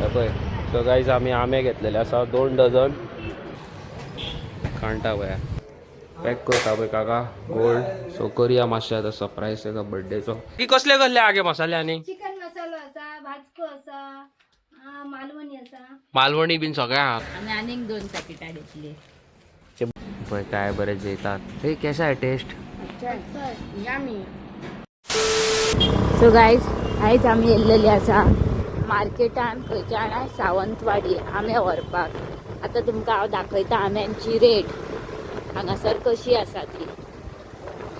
पळय. So guys, आमी आंबे घेतलेले आसा 2 डझन. कांटा पळय पॅक करता पळय काका गोल्ड. सो करूया मातशें आतां सरप्रायज ताका बड्डेचो. की कसले कसले आगे मसाले आनी? चिकन मसालो आसा, भाजको आसा, मालवणी आसा. मालवणी बीन सगळें आहा. आमी आनीक दोन पॅकेटां घेतली. पळय काय बरें जेयतात. हे, कैसा आहे टेस्ट? सो गायज, आयज आमी येयल्लेली आसा मार्केटान. खंयच्या जाणा? सावंतवाडी, आंबे व्हरपाक. आतां तुमकां हांव दाखयता आंब्यांची रेट हांगासर कशी आसा ती.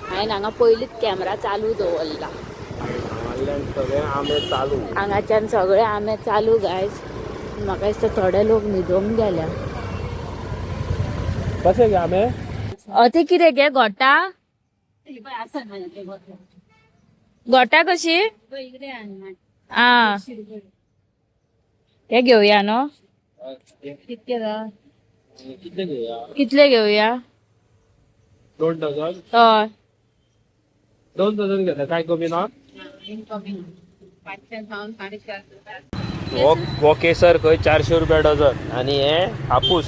हांवें हांगा पयलींच कॅमरा चालू दवरला. सगळे आंबे चालू. हांगाच्यान सगळे आंबे चालू. गायज, म्हाका दिसता थोडे लोक न्हिदोंक गेल्या. कशे गे आंबे? ते कितें गे? गोटा? गोटा कशी आ? हे घेवया न्हू? कितले घेवया? कितले घेवया? 2 डझन. हय. 2 डझन घेता, काय कमी ना? हो हो केसर खंय 400 रुपया डझन आणि हे हापूस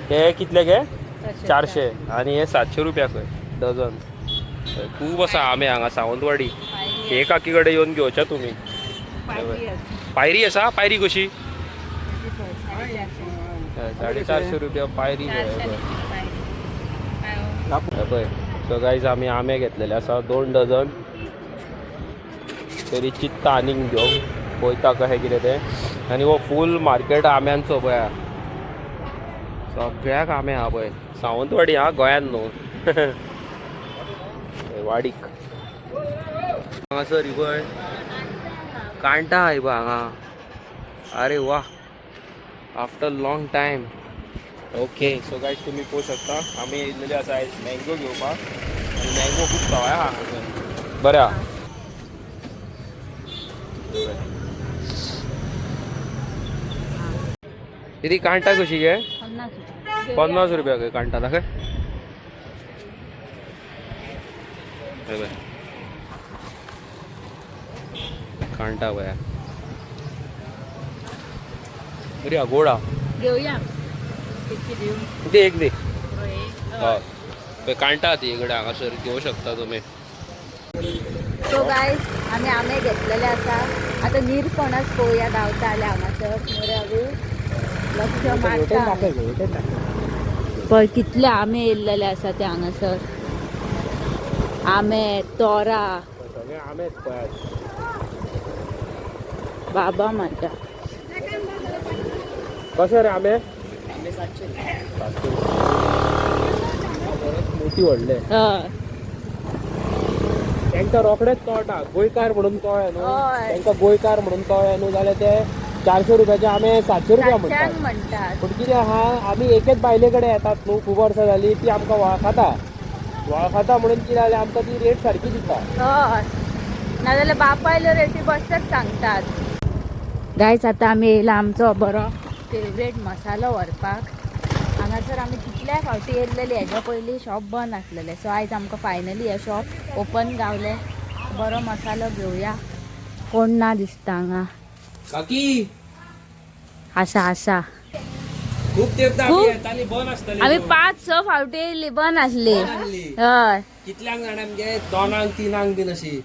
हे कितले गे? 400 आणि हे 700 रुपया खंय डझन. खूब आसा आंबे हांगा सावंतवाडी. हे काकी कडेन येवन घेवचे तुमी. पायरी आसा? पायरी कशी? 450 रुपया पायरी. हे पळय. सो गायज, आमी आंबे घेतलेले आसा 2 डझन. तरी चित्ता आनीक घेवंक, पळयता कशें कितें तें. आनी हो फूल मार्केट आंब्यांचो. पळया, सगळ्याक आंबे आहा पळय. सावंतवाडी हा, गोंयांत न्हू, वाडीक. हांगासर ही पळय कांटा आहा ही पळय हांगा. अरे वा, after long time. Okay, so guys, तुमी पळोवंक शकता, आमी येयल्लेले आसा आयज मँगो घेवपाक आनी मँगो खूब सवाय आहा हांगासर. बरें आहा. दीदी, कांटा कशी गे? 50 रुपया गे कांटा. दाखय. हे पळय कांटा पळय, बरी आहा, गोड आहा. घेवया. कितकी दिवं? दे, एक दे. हय, पळय कांटा ती इकडे हांगासर घेवं शकता तुमी. सो गायज, आमी आंबे घेतलेले आसा. आतां निरपणस पळोवया गावता जाल्यार हांगासर. मरे अभी लक्ष मारता आमी. पळय कितले आंबे येयल्लेले आसा ते हांगासर. आंबे, तोरा. सगळे आंबेच पळयात. बाबा माझ्या. कशे रे आंबे? 700. मोठी व्हडले. हय. तांकां रोखडेच कळटा गोंयकार म्हणून कळ्ळें न्हू. हय. तांकां गोंयकार म्हणून कळ्ळें न्हू जाल्यार ते 400 रुपयाचे आंबे 700 रुपया 700 म्हणटात. म्हणटात. पूण कितें आहा, आमी एकेच बायले कडेन येतात न्हू, खूब वर्सां जालीं, ती आमकां वळखता. वळखता म्हणून कितें जालें, आमकां ती रेट सारकी दिता. हय, नाजाल्यार बापायल्यो रेटी बसतात सांगतात. गायज, आतां आमी येयला आमचो बरो फेवरेट मसालो व्हरपाक. हांगासर आमी कितल्या फावटी येयल्लेली, हेज्या पयलीं शॉप बंद आसलेलें. सो आयज आमकां फायनली हें शॉप ओपन गावलें. बरो मसालो घेवया. कोण ना दिसता हांगा. काकी. आसा, आसा. खूब तेंप आमी खूब? येताली, बंद आसताली. आमी 5-6 फावटी येयली, बंद आसली. आसली. हय. कितल्यांक जाणा आमगे, 2 3 बीन अशी,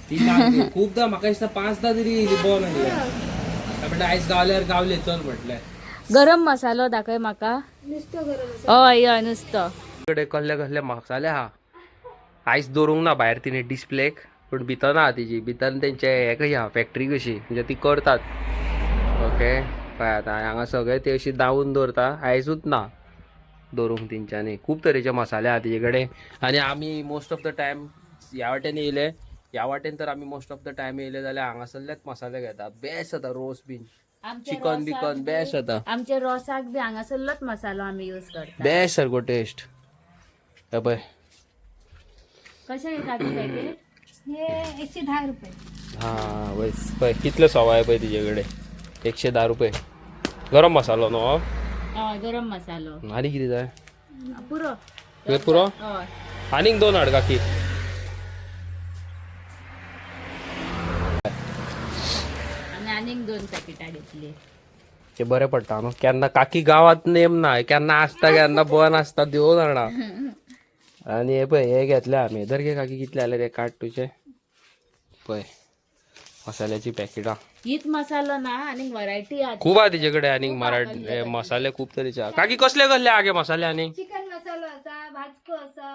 3 बीन. खूबदां, म्हाका दिसता 5 दां तरी येयली, बंद आसली. म्हणल्यार आयज गावल्यार गावले, चल म्हटलें. गरम मसालो दाखय म्हाका. नुस्तो गरम मसालो. हय हय, नुस्तो. कडे कसले कसले मसाले आहा. आयज दवरूंक ना भायर तिणे डिस्प्लेक, पूण भितर ना तिजी. भितर तेंचे हे कशी आहा, फॅक्टरी कशी, म्हणजे ती करतात. ओके, पळय आतां हांगा सगळे ते अशी दावून दवरता. आयजूच ना दवरूंक तेंच्यांनी. खूब तरेचे मसाले आहा तेजे कडेन. आनी आमी मोस्ट ऑफ the time ह्या वाटेन येयले, ह्या वाटेन तर आमी मोस्ट ऑफ the time येयले जाल्यार हांगासरलेच मसाले घेता. बेस्ट जाता रोस बीन, चिकन बिकन बेस्ट जाता. आमच्या रोसाक बी हांगासरलोच मसालो आमी यूज करता. बेस्ट सारको टेस्ट. हे पळय. कशें हे काकी पॅकेट? हे 110 रुपये. हा बस, पळय कितले सवाय पळय तिजे कडेन. 110 रुपये गरम मसालो न्हू हो? हय, गरम मसालो. आनी कितें जाय? पुरो. तुवें पुरो? हय. आनीक दोन हाड काकी. आमी आनीक 2 पॅकेटां घेतली. ते बरें पडटा न्हू, केन्ना काकी गांवांत नेम ना, केन्ना आसता केन्ना बंद आसता, देव जाणा. आनी हे पळय हे घेतले आमी. धर घे काकी, कितले जाले ते काड तुजे. पळय मसाल्याची पॅकेटां. हीच मसालो ना, आनीक व्हरायटी आहा. खूब आहा तिजे कडेन. आनी मराठी हे मसाले खूब तरेचे आहा. काकी कसले कसले आहा गे मसाले? आनी चिकन मसालो आसा, भाजको आसा,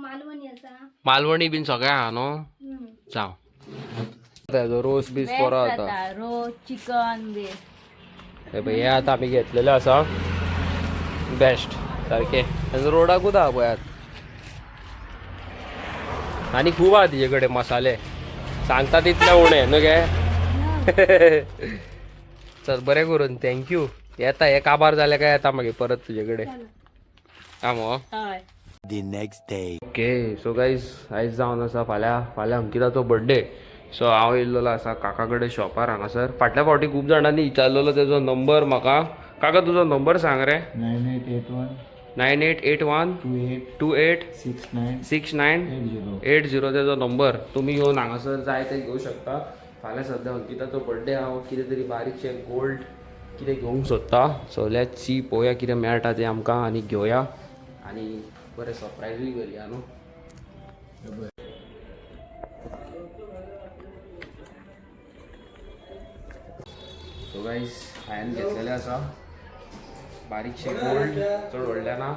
मालवणी आसा. मालवणी बीन सगळें आहा न्हू. हम्म. जावं तेजो रोस बीस बरो जाता. रोस चिकन बी. हे पळय हे आतां आमी घेतलेले आसा, बेस्ट सारकें. तेजो रोडाकूच आहा पळयात. आनी खूब आहा तिजे कडेन मसाले, सांगता तितले उणें न्हू गे. चल बरें करून, thank you. येता हे काबार जाले काय येता मागीर परत तुजे कडेन. आं मो. हय. The next day. Okay, so guys, आयज जावन आसा फाल्यां, फाल्यां अंकिताचो बड्डे. सो हांव येयल्लो आसा काका कडेन शॉपार हांगासर. फाटल्या फावटी खूब जाणांनी विचारलेलो तेजो नंबर म्हाका. काका तुजो नंबर सांग रे. 9881 9881 28 28 69 69 80. 80 तेजो नंबर. तुमी येवन हांगासर जाय ते घेवं शकता. फाल्यां सद्या अंकिताचो बड्डे, हांव कितें तरी बारीकशें गोल्ड कितें घेवंक सोदता. सो let's see, पळोवया कितें मेळटा तें आमकां आनी घेवया आनी बरें सरप्रायजूय करया न्हू. सो गायज, हांवें घेतलेलें आसा बारीकशें गोल्ड, चड व्हडलें ना.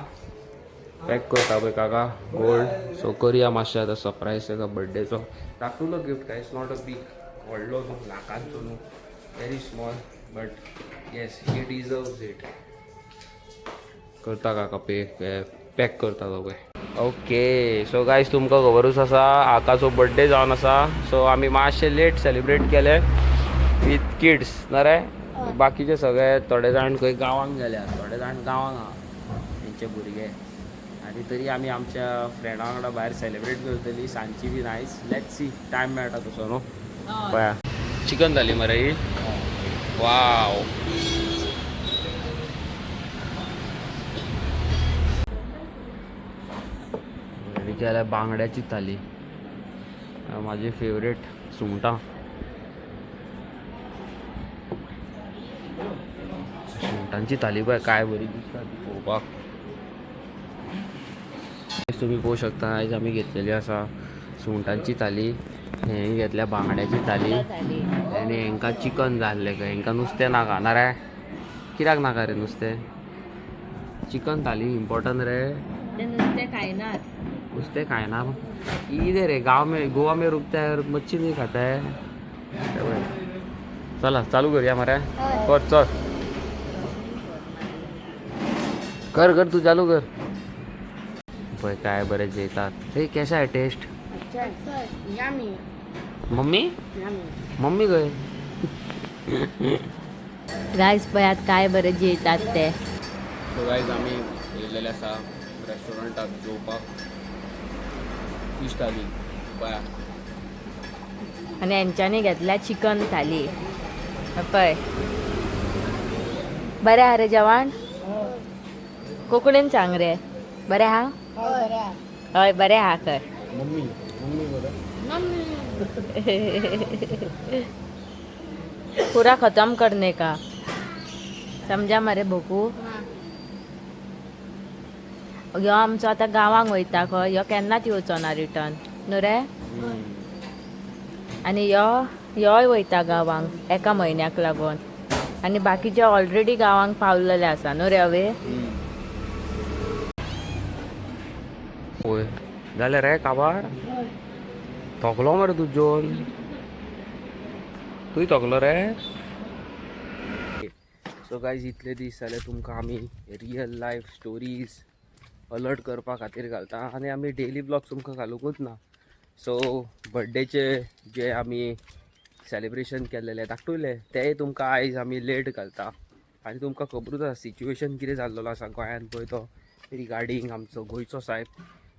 पॅक करता पळय काका गोल्ड. सो करया मातशें आतां सरप्रायज ताका बड्डेचो. धाकटुलो गिफ्ट काय, it's not a big व्हडलो न्हू, लाखांचो न्हू, very small, but yes, he deserves it. करता काका पे पॅक करता तो पळय. ओके, सो गायज, तुमकां खबरूच आसा आकाचो बड्डे जावन आसा. सो आमी मातशें लेट सेलिब्रेट केलें विथ किड्स ना रे. बाकीचे सगळे थोडे जाण खंय गांवांक गेल्या, थोडे जाण गांवांक आहा तेंचे भुरगे. आनी तरी आमी आमच्या फ्रेंडा वांगडा भायर सेलिब्रेट करतली सांजची बी. नायस, let's see, time मेळटा तसो न्हू. पळया चिकन जाली मरे ही. वाव. केल्या बांगड्याची थाली, माझी फेवरेट सुंगटां. सुंगटांची थाली पळय काय बरी दिसता ती पळोवपाक. तुमी पळोवंक शकता आयज आमी घेतलेली आसा सुंगटांची थाली, हें घेतल्या बांगड्याची थाली थाली. आनी हेंकां चिकन जाल्लें खंय. हेंकां नुस्तें नाका ना रे? कित्याक नाका रे नुस्तें? चिकन थाली इम्पॉर्टंट रे. ते नुस्तें खायनात. नुस्तें खायना कितें रे? गांव में, गोवा में रुकता है और मच्छी नहीं खाता है. चला चालू करूया मरे. कर चल कर कर, तू चालू कर. पळय काय बरें जेतात हे. कैसा आहे टेस्ट मम्मी? मम्मी खंय? गायस पळयात काय बरें जेतात ते. सो गायज, आमी येयलेले आसा रेस्टॉरंटात जेवपाक, फिश थाली पळया. आनी हेंच्यांनी घेतल्या चिकन थाली. पळय बरें आहा रे जेवण? कोंकणीन सांग रे. बरें आहा? हय बरें आहा खंय. मम्मी मम्मी बरं. पूरा खत्म करने का समजा मरे भोकू. ह्यो आमचो आतां गांवांक वयता खंय, ह्यो केन्नाच येवचो ना रिटर्न न्हू रे. आनी ह्यो ह्योय वयता गांवांक एका म्हयन्याक लागून. आनी बाकीचे ऑलरेडी गांवांक पावलेले आसा न्हू रे अवे. होय जालें रे काबार. थकलो मरे तूं जेवन? तूंय थकलो रे? सो गायज, इतले दीस जाले तुमकां आमी रियल लायफ स्टोरीज अलर्ट करपा खातीर घालता आनी आमी डेली ब्लॉग तुमकां घालुंकूच ना. सो बड्डेचे जे आमी सेलिब्रेशन केल्लेले धाकटुले तेय तुमकां आयज आमी लेट घालता. आनी तुमकां खबरूच आसा सिच्युएशन कितें जाल्लेलो आसा गोंयांत पळय तो रिगार्डींग आमचो गोंयचो सायब.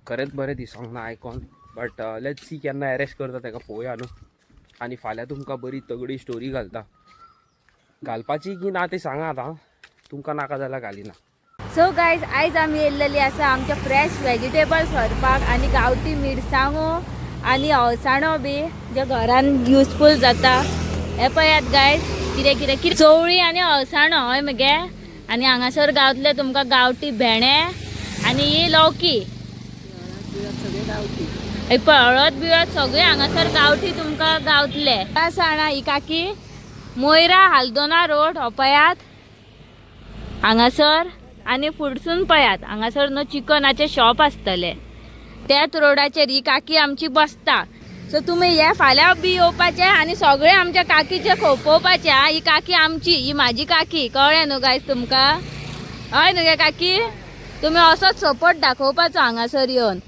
खरेंच बरें दिसोंक ना आयकोन, बट let's see केन्ना एरेस्ट करता ताका पळोवया न्हू. आनी फाल्यां तुमकां बरी तगडी स्टोरी घालता. घालपाची की ना ते सांगा आतां तुमकां, नाका जाल्यार घालिना. सो गायज, आयज आमी येयल्लेली आसा आमच्या फ्रेश वेजिटेबल्स व्हरपाक आनी गांवठी मिरसांगो आनी अळसाणो बी जे घरान युजफूल जाता. हे पळयात गायज कितें कितें कितें चवळी आनी अळसाणो हय मगे. आनी हांगासर गावतले तुमकां गांवठी भेंडे आनी ही लौकी. हे पळय हळद बिळद सगळे हांगासर गांवठी तुमकां गावतले. आसा जाणा ही काकी मोयरा हालदोना रोड हो पळयात हांगासर. आनी फुडसून पळयात हांगासर न्हू चिकनाचे शॉप आसतले त्याच रोडाचेर ही काकी आमची बसता. सो तुमी हे फाल्यां बी येवपाचे आनी सगळे आमच्या काकीचे खोपोवपाचे. हा ही काकी आमची, ही म्हाजी काकी, कळ्ळें न्हू गायज तुमकां? हय न्हू गे काकी, तुमी असोच सपोर्ट दाखोवपाचो हांगासर येवन.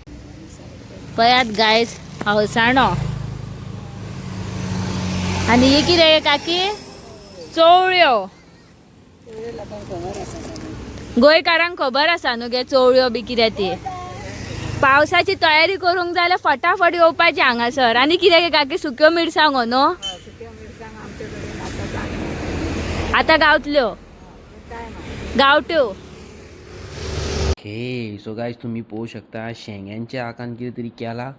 पळयात गायज हळसाणो. आनी ही कितें काकी? चवळ्यो. गोंयकारांक खबर आसा न्हू गे चवळ्यो बी कितें ती. पावसाची तयारी करूंक जाल्यार फटाफट येवपाचें हांगासर. आनी कितें गे काकी, सुक्यो मिरसांगो न्हू आतां गावतल्यो गांवट्यो. ओके सो गायज तुमी पळोवंक शकता शेंग्यांच्या आकान कितें तरी केला.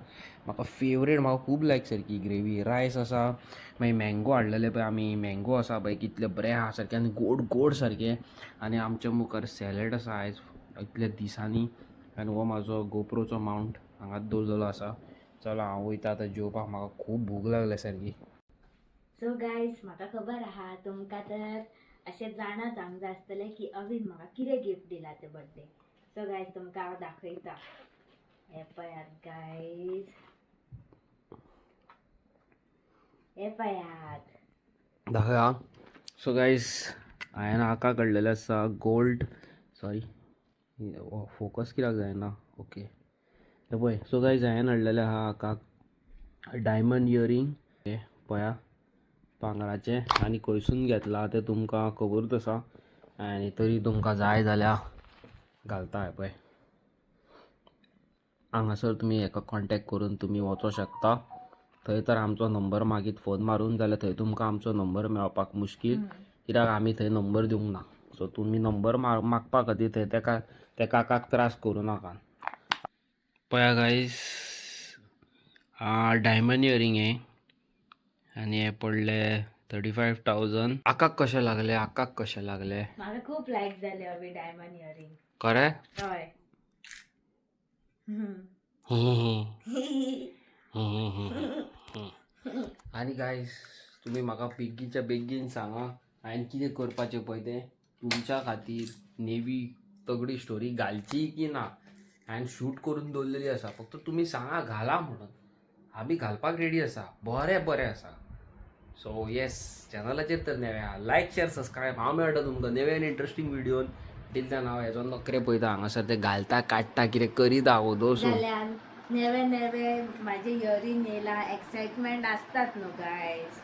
म्हाका फेवरेट, म्हाका खूब लायक सारकी ग्रेवी. रायस आसा, मागीर मँगो हाडलेले पळय आमी, मँगो आसा पळय कितले बरें आहा सारकें आनी गोड गोड सारकें. आनी आमच्या मुखार सॅलड आसा आयज इतल्या दिसांनी. आनी हो म्हाजो गोप्रोचो मावंट हांगाच दवरलेलो आसा. चलो हांव वयता आतां जेवपाक, म्हाका खूब भूक लागल्या सारकी. सो गायज म्हाका खबर आहा तुमकां तर अशें जाणा जावंक जाय आसतलें की अवीन म्हाका कितें गिफ्ट दिला तें बड्डे. सो गायज तुमकां हांव दाखयता. हें पळयात गायज, हें पळयात. दाखया. सो गायज हांवें आका काडलेलें आसा गोल्ड, सॉरी फोकस कित्याक जायना. ओके हे पळय. सो गायज हांवें हाडलेलें आहा आकाक डायमंड इयरींग, हे पळया भांगराचें. आनी खंयसून घेतलां तें तुमकां खबरूच आसा. आनी तरी तुमकां जाय जाल्यार घालता. हें पळय हांगासर तुमी हेका कॉन्टेक्ट करून तुमी वचों शकता. थंय तर आमचो नंबर मागीर फोन मारून जाल्यार थंय तुमकां आमचो नंबर मेळपाक मुश्कील, कित्याक आमी थंय नंबर दिवंक ना. सो तुमी नंबर मागपा खातीर थंय तेका त्या काकाक त्रास करूं नाका. पळया गायज डायमंड इयरींग हे आनी हे पडले 35,000. आकाक कशें लागले? आकाक कशें लागले? म्हाका खूब लायक जाले अवी डायमंड इयरींग. खरें? हय. आनी गायज तुमी म्हाका बेगीनच्या बेगीन सांगा हांवें कितें करपाचें पळय तें तुमच्या खातीर नेवी तगडी स्टोरी घालची की ना. हांवें शूट करून दवरलेली आसा, फक्त तुमी सांगा घाला म्हणून. आमी घालपाक रेडी आसा, बरें बरें आसा. सो येस, चॅनलाचेर तर नवे आहा, लायक शेर सबस्क्रायब. हांव मेळटा तुमकां नवे आनी इंट्रस्टींग व्हिडियोन. टील then हांव हेजो नखरे पळयता हांगासर ते घालता काडटा कितें करीत वोदोळसून. जाल्यार नवे नवे म्हाजे इयरींग येयला, एक्सायटमेंट आसतात न्हू गायज.